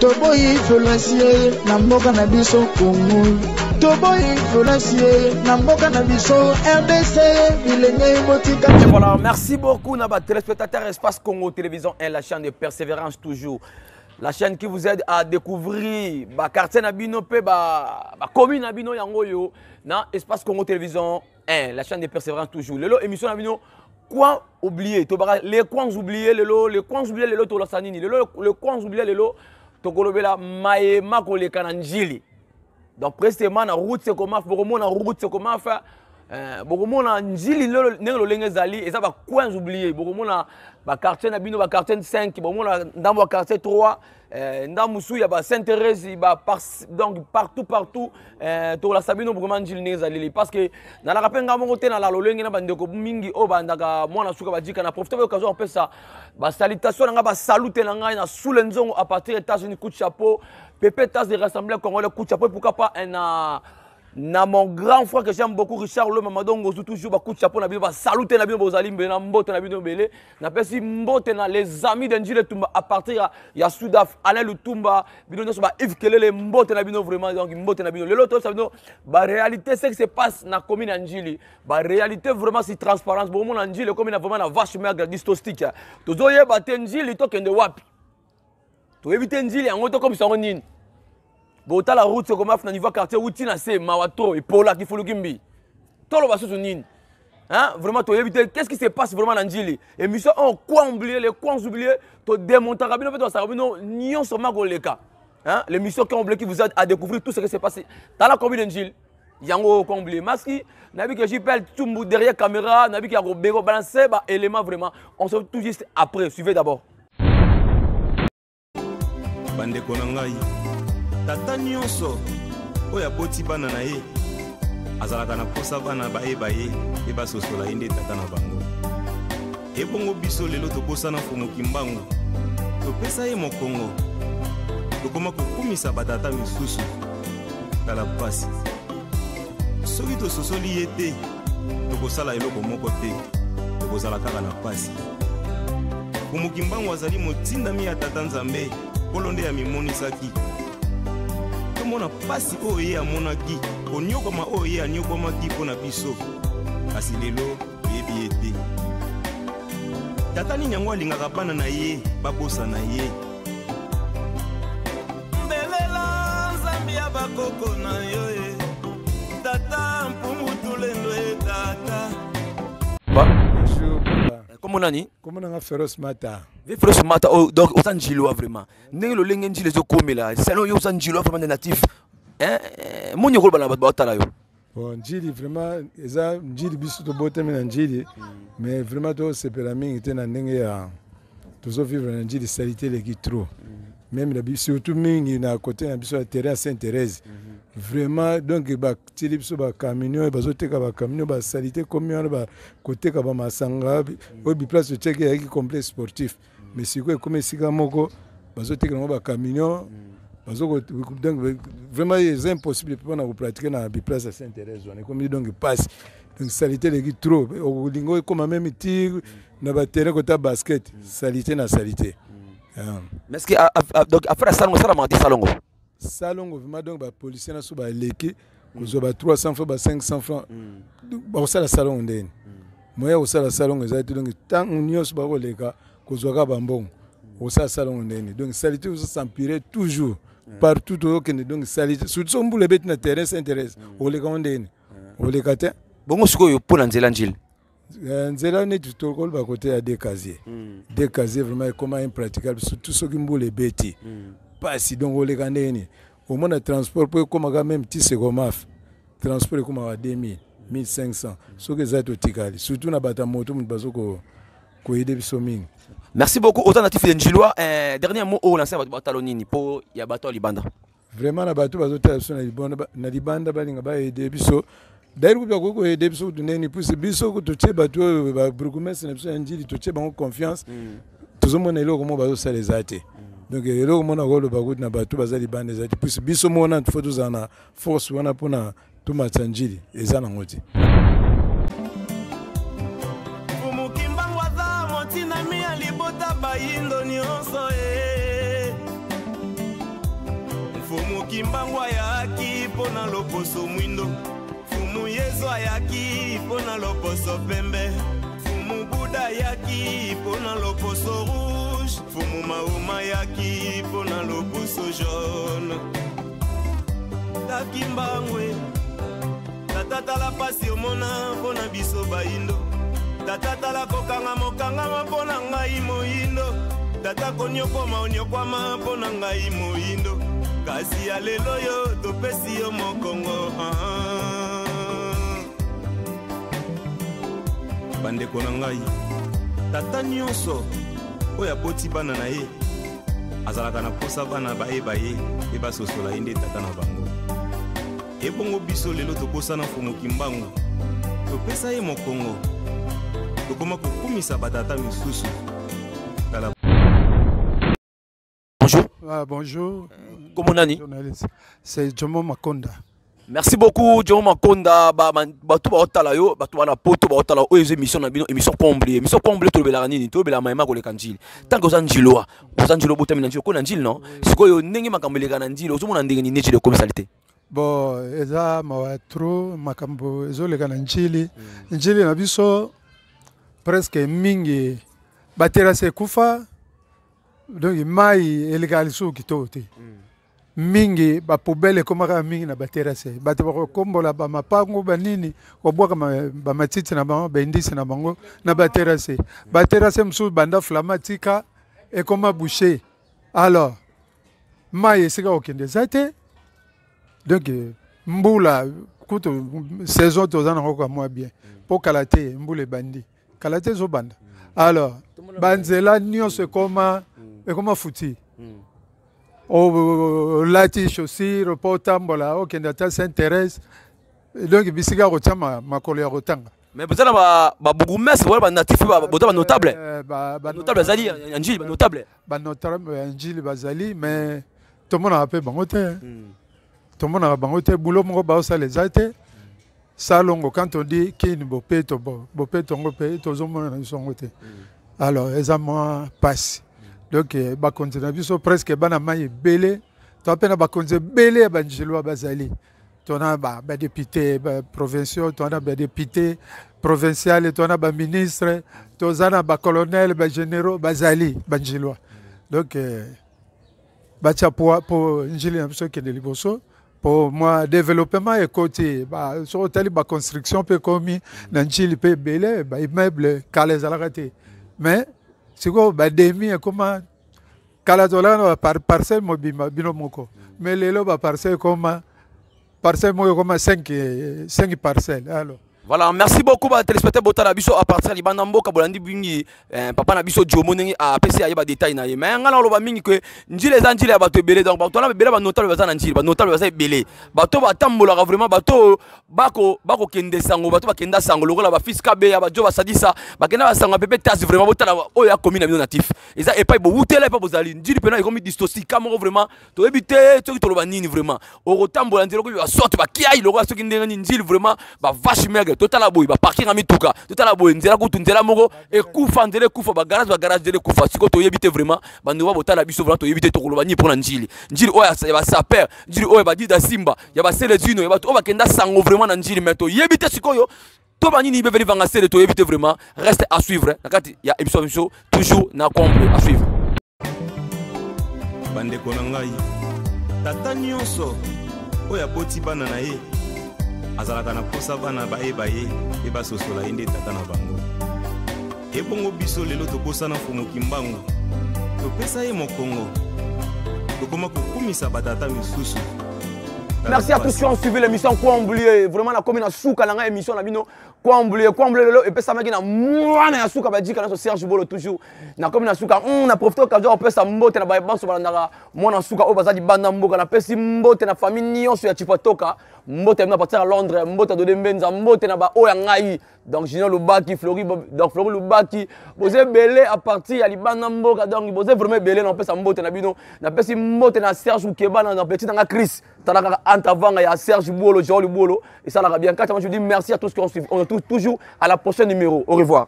Toboyi violence na mboka na biso Congo. Toboyi violence na mboka na biso RDC. Bilenge botika. Et voilà, merci beaucoup na ba téléspectateurs Espace Congo Télévision 1, la chaîne de persévérance toujours. La chaîne qui vous aide à découvrir ba quartier na bino pe ba ba commune na bino yango yo na Espace Congo Télévision 1, la chaîne de persévérance toujours. Lelo émission na bino quoi oublier to baka les coins oubliés lelo, les coins oubliés lelo to la nini lelo, les coins oubliés lelo tokolobela mayema koleka na Njili. Donc précisément na route c'est comment, bokomona route c'est comment faire, bokomona Njili lelo ndenge lolenge ezali eza ba coins oubliés, bokomona ba quartier na bino, ba quartier 5, bokomona ndambo ya quartier 3, ndambo mosusu ya ba Sainte-Thérèse, ba par, donc partout, partout, tokolakisa bino vraiment Njili ndenge ezaleli, parce que nalaka mpe ngai moko te na la lolenge na bandeko mingi oyo bandaka mwana suka badika na profite occasion opesa ba salutation na ngai, ba salute na ngai na Soule Nzongo à partir des États-Unis, coup de chapeau Pépé Tas de Rassembler Congolais, coup de chapeau, pourquoi pas un na mon grand frère que j'aime beaucoup, Richard Le Mamadou Ngozu, toujours ba coup de chapeau na bino, ba salute na bino, bozali mbele na mbote na bino mbele. Na pesi mbote na les amis de Njili Tumba à partir ya Sudaf, Alain Lutumba, bino nyonso ba Yves Kelele, mbote na bino vraiment, donc mbote na bino. Lelo to sa bino ba réalité ce qui se passe na commune ya Njili, ba réalité vraiment si transparence, bon mon Njili commune vraiment na vache maigre dystostique. Tozo yeba te Njili to kende wapi? Toyebi te Njili yango to komisa yango nini? Botala route Sekomaf na niveau quartier wuti na se mawa trop epola kifuluki mbi. Tolo basusu nini? Hein? Vraiment toyebi te qu'est-ce qui se passe vraiment na Njili? Émission on quoi oublier les coins oubliés to démonter bino pe to saka bino nyonso makoleka. Hein? L'émission qui oublié qui vous aide à découvrir tout ce qui s'est passé dans la commune de Njili. Yango quoi oublier maski nabi que JPL Tumbu derrière caméra nabi qui a robéro balancer ba élément vraiment. On se retrouve tout juste après, suivez d'abord. Bandeko na ngai, tata nyonso oyo aboti bana na ye azalaka na posa bana bayeba ye mpe basosola ye nde tata na bango. Ebongo biso lelo tobosana Mfumu Kimbangu, topesa ye mokongo, tokoma kokumisa batata misusu. Tala pasi, soki tososoli ye te tokosala eloko moko te, tokozala kaka na pasi. Mfumu Kimbangu azali motindami ya Tata Nzambe, Nkolo nde amimonisaki. Tomona pasi oyo ye amonaki, konyokwama oyo ye anyokwamaki mpo na biso, kasi lelo toyebi ye te. Tata nini yango alingaka bana na ye babosana ye? Mbelela Nzambe ya bakoko na yo e, Tata Mpungu Tulendo e, Tata. Ba. Bonjour, papa. Comment nani? Comment nanga Feroz Mata? Ve Feroz Mata, oh, donc oza Njilwa vraiment. Ndenge lolenge Njili ezokomela, salon yo oza Njilwa vraiment de natif. Hein? Moni okoloba na bato baotala yo. Bon, Njili vraiment eza Njili biso tobotami na Njili, mais vraiment tosepela mingi te na ndenge ya tozo vivre na Njili, salité eleki trop. Même na biso, surtout mingi na côté na biso ya terrain ya Sainte-Thérèse. Vraiment, donc batieli biso ba camion, bazoteka ba camion, ba salité komi wana, ba koteka ba masanga, oyo biplace totiaki ezalaki complexe sportif. Mais sikoyo ekomi esika moko bazoteka yango ba camion, bazoko, donc vraiment c'est impossible mpona kopratiquer na biplace ya Sainte-Thérèse wana, ekomi donc passe. Donc salité eleki trop, olingi okoma même ti na ba terrain kota basket, salité na salité. Mais est-ce que, donc affaire ya salongo esalamaka te salongo? Salongo vraiment, donc ba policier na so baleki kozwa ba 300 francs, ba 500 francs, bakosala salongo ndeni? Moya kosala salongo ezali te, donc ntango nyonso bakoleka kozwa kaka bambongo, kosala salongo ndeni? Donc salité ozo s'empirer toujours partout tozokende, donc salité surtout so mbula ebeti na terrain Sainte-Thérèse, oleka ngo ndeni? Oleka te. Bongo sikoyo mpo na nzela Njili? Nzela neti tokoloba kote ya deux casiers. Deux casiers vraiment ekoma impraticable, surtout soki mbula ebeti. Pasi, donc oleka ndeni? Omona transport mpo ekomaka même ti Sekomaf, transport ekomaka 2000, 1500, soki eza totikali, surtout na bato ya moto, moto bazo koyede biso mingi. Merci beaucoup. Autant natif de Njilwa, dernier mot oyo lancer bato batalo nini po ya bato ya libanda? Vraiment na bato bazotala biso na libanda, na libanda balinga baede biso. D'ailleurs kutu bakoki koyede biso kutu ndeni, puisque biso kutu totie bato oyo ba bourgmestre na biso ya Njili, totie bango confiance, tozomona eloko moko bazosala eza te. Donc eloko moko nakoloba kutu na bato baza libanda eza te, puisque biso moko nanu faut tozala na force wana mpona tomatisa Njili, eza nango te. Mfumu Kimbangu aza motinami ya libota bayindo nyonso e. Fumu Kimbangu ayaki mpo na loposo mwindo, Fumu Yezu ayaki mpo na loposo pembe, Fumu Buda ayaki mpo na loposo rouge, Fumu Mahoma ayaki mpo na loposo jaune. Kimbangu tata tala pasi omona mpo na biso bayindo, tata tala kokanga mokangama mpo na ngai moyindo, tata konyokwama onyokwama mpo na ngai moyindo, kasi ya lelo yo topesi yo mokongo. Bandeko na ngai, tata nyonso oyo aboti bana na ye azalaka na posa bana bayeba ye mpe basosola ye nde tata na bango. Ebongo biso lelo tobosana Mfumu Kimbangu, topesa ye mokongo, tokoma kokumisa batata misusu. Tala. Bonjour. Ah, bonjour. Comment nani? Journaliste. C'est Jomo Makonda. Merci beaucoup Jomo Makonda. Ba bato ba otala yo, bato wana poto ba otala oyo émission na bino, émission comblée. Émission comblée to bela nini, to bela maema koleka Njili. Tant que oza Njiloa, oza Njilo botami na Njilo, ko na Njili non? Sikoyo ndenge makambo eleka na Njili, ozomona ndenge nini Njili comme salité. Bon, eza mawa trop makambo ezoleka na Njili. Njili na biso presque mingi baterase ekufa, donc mai elekaka lisusu kitoko te. Mingi bapoubele ekomaka mingi na baterase, bato bakokombola bamapango banini kobwaka bamatiti na bango, baindisi na bango na baterase. Baterase mosusu banda flama tika ekoma bouché, alors mai esika kokende eza te. Donc mbula kutu saison toza nango kwa mwa bien mpo kala te mbula ebandi, kala te ezobanda. Alors banzela nyonso ekoma futi, olati chaussure mpo otambola okende ata Sainte Thérèse, donc bisika kotia makolo ya kotanga. Mais boza na babourgmestre wala banatif, boza banotable? Banotable bazali ya Njili, banotable? Banotable ya Njili bazali, mais tomonaka mpe bango te, tomonaka bango te. Boulot moko baosala eza te. Salongo, quand on dit Kin bopeto, bopeto yango mpe tozomona na biso yango te. Alors eza mwa pasi. Donc bakonzi na biso presque bana mai ebele, toa mpe na bakonzi ebele ya banjilwa bazali. Tona badepute provinciaux, tona badepute provincial, tona baministre, toza na bacolonel, bagénéraux bazali banjilwa. Donc batia poids mpo Njili na biso ekende liboso, po mwa développement ekoti. Soki otali baconstruction mpe ekomi na Njili mpe ebele, baimmeuble kala ezalaka te. Mais sikoyo bademi ekoma, kala tolaka na baparcelle mobimba bino moko, mais lelo baparcelle ekoma, parcelle moko ekoma 5 parcelle. Alors voilà, merci beaucoup ba téléspectateurs botala biso à partir libanda mboka, bolandi bingi papa na biso Jomo ndenge apesi ayeba détail na ye. Mais nga na loba mingi que Njili eza Njili ya bato ebele, donc bato wana ebele, ba notable baza na Njili, ba notable baza ebele, bato batambolaka vraiment, bato bako bakokende sango, bato bakenda sango lokola ba fils Kabeya, ba Jo basadisa bakenda basango pepe tas. Vraiment botala oyo ya commune na bino natif eza epai bowutela, epai bozali. Njili pena ekomi dystocie moko vraiment, toyebi te soki toloba nini. Vraiment okotambola nzela okoki basorte bakiai lokola soki ndenge nini. Njili vraiment bavache maigre, totala boye baparking ya mituka, totala boye nzela kutu, nzela moko ekufa, nzela ekufa, bagarage, bagarage nzela ekufa. Sikoyo toyebi te vraiment, bandeko botala biso, vraiment toyebi te tokoloba nini mpona Njili. Njili oyo ya basaper, Njili oyo ya badida simba, ya baselezino, ya bato oyo bakenda sango vraiment na Njili, mais toyebi te sikoyo to banini beveli vanga sele, toyebi te vraiment. Reste à suivre na kati ya émission biso toujours na complet à suivre. Bandeko na ngai, tata nyonso oyo aboti bana na ye azalaka na posa bana bayeba ye mpe basosola ye nde tata na bango. Ebongo biso lelo tobosana Mfumu Kimbangu, topesa ye mokongo, tokoma kokumisa batata misusu. Merci à tous qui ont suivi l'émission Quoi oublier. Vraiment, la commune souka na émission na bino Quoi oublier, Quoi oublier lelo epesamaki na mwana ya suka badika na Serge Bolo toujours. Na commune suka, on a profité occasion opesa mbote na ba banso balandaka mwana suka oyo bazali banda mboka, na pesi mbote na famille nyonso ya Chipatoka, mbote na partir à Londres, mbote de Mbenza, mbote na ba oyo ya ngai. Donc Junior Lubaki, Flori, donc Flori Lubaki, boze belé à partir ya libanda mboka, donc boze vraiment belé na pesa mbote na bino, na pesi mbote na Serge Ukeba na petit na Chris, talaka antavanga ya Serge Bolo, Jean Bolo, et ça la bien. Quand je dis merci à tous qui ont suivi, on se retrouve toujours à la prochaine numéro. Au revoir.